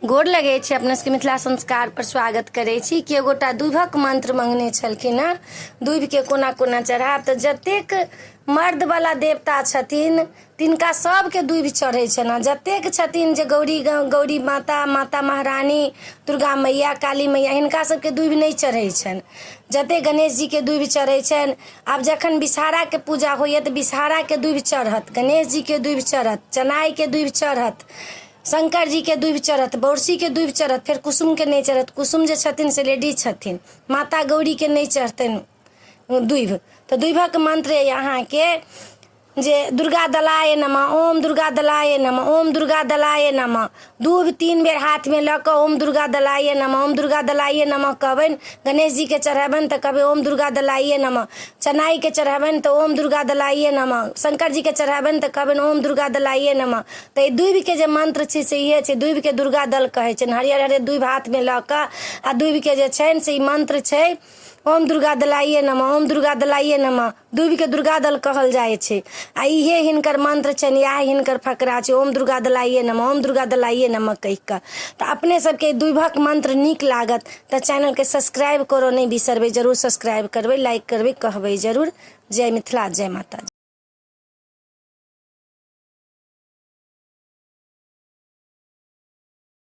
गोर लगै छै अपना सबके। मिथिला संस्कार पर स्वागत करै छी। कि एगोटा दूभक मंत्र मंगने छलखिन हँ, दूभिके कोना कोना चढ़ायब। तऽ जतेक मर्दवला देवता छथिन तिनका सबके दूभि चढ़ै छनि आ जतेक छथिन जे गौरी गौरी माता, माता महारानी, दुर्गा मैया, काली मैया, हिनका सबके दूभि नहि चढ़ै छनि। जतेक गणेश जीके दूभि चढ़ै छनि। आब जखन विषहाराके पूजा होइए तऽ विषहाराके दूभि चढ़त, गणेश जीके दूभि चढ़त, चनाइके दूभि चढ़त, शंकर जीके दूभि चढ़त, बौरसीके दूभि चढ़त, फेर कुसुमके नहि चढ़त। कुसुम जे छथिन से लेडीज छथिन। माता गौरीके नहि चढ़तनि दूभि। तऽ दूभिक मंत्र अइ अहाँके जे दुर्गा दलाय नमः, ओम दुर्गा दलाय नमः, ओम दुर्गा दलाय नमः। दूभि 3 बेर हाथमे लऽ कऽ ओम दुर्गा दलाय नमः, ओम दुर्गा दलाय नमः कहबनि। गणेश जीके चढ़ेबनि तऽ कहबै ओम दुर्गा दलाय नमः। चनाइके चढ़ेबनि तऽ ओम दुर्गा दलाय नमः। शंकर जीके चढ़ेबनि तऽ कहबनि ओम दुर्गा दलाय नमः। तऽ ई दूभिके जे मंत्र छै से इहे छै। दूभिके दुर्गा दल कहै छनि। हरियर हरियर दूभि हाथमे लऽ कऽ आ दूभिके जे छनि से ई मंत्र छै, ओम दुर्गा दलाइए नमः, ओम दुर्गा दलाइए नमः। दूभिके दुर्गा दल कहल जाइ छै आ इहे हिनकर मंत्र छनि, इएह हिनकर फकरा छै, ओम दुर्गा दलाइए नमः, ओम दुर्गा दलाइए नमः कहि कऽ। तऽ अपने सबके दूभक मंत्र नीक लागत तऽ चैनलके सब्सक्राइब करऽ नहि बिसरबै, जरूर सब्सक्राइब करबै, लाइक करबै, कहबै जरूर। जय मिथिला, जय माता।